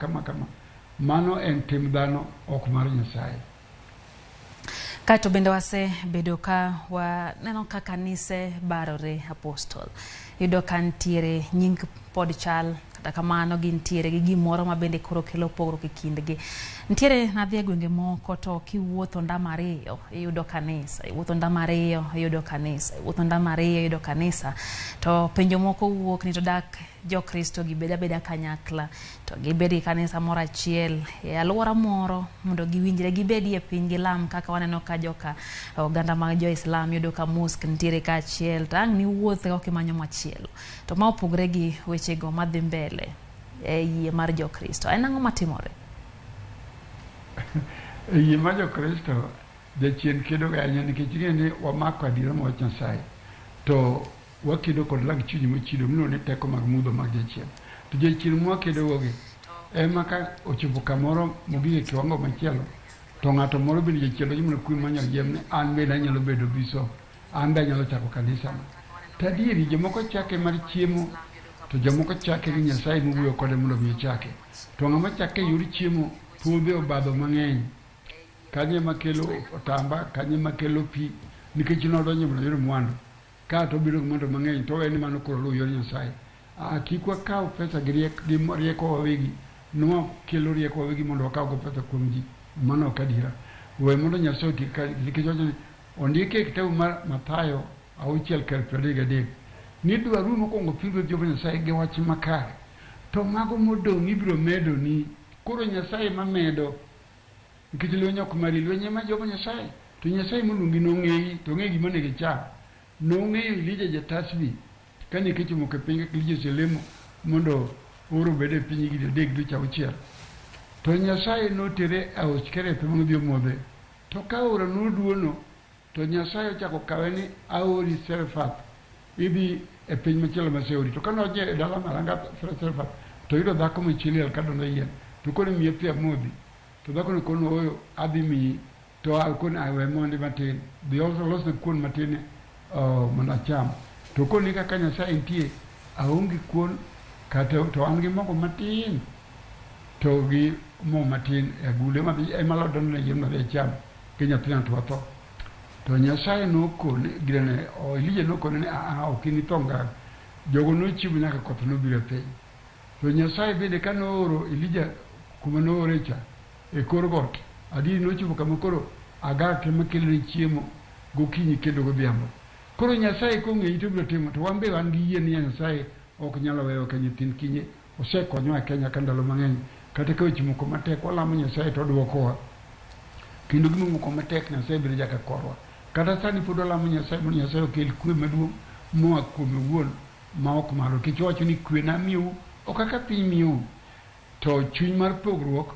Kama kama. Mano en tim dhano, ok mar Nyasaye. Kaeto bende wasebedo ka waneno ka kanise barore, Apostle. Iyudo ka nitiere nying pod chal, kata kamano gintiere gi gimoro ma bende koro kelo pogruok e kindgi. Nitiere nadhi e gwenge moko to kiwuotho ndama ariyo iyudo kanisa, iwuotho ndama ariyo iyudo kanisa, iwuotho ndama ariyo iyudo kanisa. To penjo moko wuok ni to dak Jokristo gibed abeda kanyakla to gibed gi kanisa moro achiel e alwora moro mondo giwinjre gibedi e piny gilam kaka waneno ka joka oganda mag jo-Islam yudo ka mosque nitiere kaachiel to ang' niwuoth ok imanyo machielo. To ma opogre gi wechego madhi mbele e yie mar Jokristo. En ang'o matimore? E yie mar Jokristo, jachien kedo ga ahinya nikech ing'e ni wamako adiera mar wach Nyasaye. To wakedo kod lag chuny mochido miluongo ni teko mag mudho mag jachien. To jachien mwakedogo gi ema ka ochopo kamoro mogik e kiwango machielo, to ng'ato moro bende jachien donjo mana kuom manyo yiem ni an bende anyalo bedo bishop, an be anyalo chako kanisa na. To adieri jomoko chake mar chiemo, to jomoko chake gi Nyasaye mowuoyo kode mondo mi ochake. To ng'ama chake e yor chiemo podho e obadho mang'eny. Kanyo ema kelo otamba, kanyo ema kelo pi, nikech nodonjo mondo oyud mwandu. Ka to obiro gi mwandu mang'eny to owe ni mano koro oluwo yor Nyasaye. Aa, kik wakaw pesa gi riek, gi rieko wawegi. Nwakelo rieko wawegi mondo wakaw go pesa kuom ji. Mano ok adiera. We mondo Nyasaye oti ka, nikech owacho ni ondiki e kitabu mar Mathayo 6:33 ni dwaruru mokwongo pinyruodh Jehova Nyasaye gi wach makare, to mago modong' ibiro medoni. Koro Nyasaye ema medo. Nikech lweny ok mari, lweny ema Jehova Nyasaye. To Nyasaye moluongi nong'eyi, to ong'eyo gima onego icham. Nong'eyo Elija ja-Tashbi kane kech omoko e piny kaka Elija oselemo mondo oro obed e piny higni 3 dweche 6. To Nyasaye notere e aoch Kereth ma nodhi omodhe. To ka aora noduono, to Nyasaye ochako okawe ni aori Serfath, idhi e piny machielo maseori. To kane odhi e dala mar ranga Serfath, to oyudo dhako ma chi liel ka dondo yien. To kone miya pi amodhi. To dhakono kone ooyo, adhi miyi. To akone we mondi matin, dhi olosna kuon matin mondo acham. To okone kaka Nyasaye nitie, aonge kuon kata to an gi mogo matin to gi mo matin e agulu ema dhi ema alodona yien mondo adhi acham gi nyathina to watho. To Nyasaye nokone girene, Elija nokone ni aa ok initho ngang'. Jogo nochiemo nyaka koth nobiro e piny. To Nyasaye bende ka nooro Elija kuma noore cha e kor got, adieri nochopo kama koro Agak ema kelone chiemo gokinyi kendo godhiambo. Koro Nyasaye kong'eyi to obiro timo, to wan be wan gi yie ni Nyasaye ok nyal weyowa ka nyithind kinye. Osekonyowa e Kenya ka ndalo mang'eny. Kata ka weche moko matek, walamo Nyasaye to odwokowa. Kendo gima moko matek Nyasaye bende nyaka korwa. Kata sani pod walamo Nyasaye mondo Nyasaye okel kwe maduong' moa kuome owuon ma ok marwa. Nikech owacho ni kwe namiyou ok kaka piny miyou. To chuny mar pogruok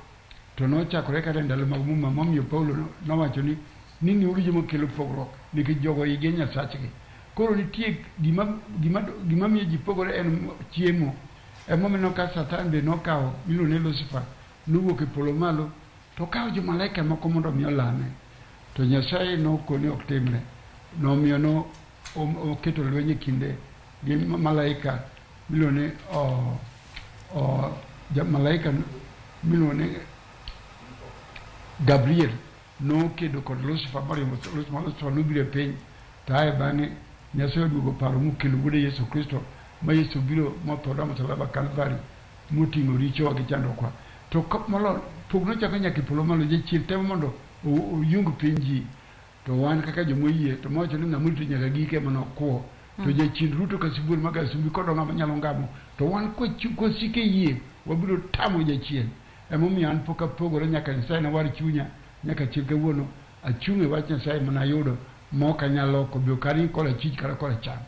to nochakore kata e ndalo mag Muma momiyo Paulo nowacho ni niniuru joma kelo pogruok nikech jogo igi e Nyasachgi. Koro nitie gima, gima, gima miyo ji pogore en chiemo. Emomiyo ka Satan be nokawo miluongo ni Lucifer nowuok e polo malo to okawo jomalaika moko mondo mi olame. To Nyasaye nokone ok timre. Nomiyo no oketo lweny e kinde gi malaika miluongo ni malaika miluongo ni Gabriel nokedo kod Lucifer moriembo Lucifer, Lucifer nobiro e piny to ae bang'e Nyasaye oduogo paro mokelo wuode Yesu Kristo ma Yesu obiro motho e msalaba Kalvari moting'o richowa gi chandruokwa. To molo pok nochako nyaka e polo malo jachien temo mondo oyung piny ji. To wan kaka joma oyie to mawacho ni ng'ama orito nyaka gike ema nokwo. To jachien ruto ka sibuor ma gasumbi kodwa ng'ama nyalo ngamo. To wan kwasiko e yie wabiro tamo jachien. Emomiyo an pok apogora nyaka Nyasaye nowar chunya nyaka chil kawuono achung' e wach Nyasaye mana ayudo ma ok anyal loko be ok aring korachwich kata koracham.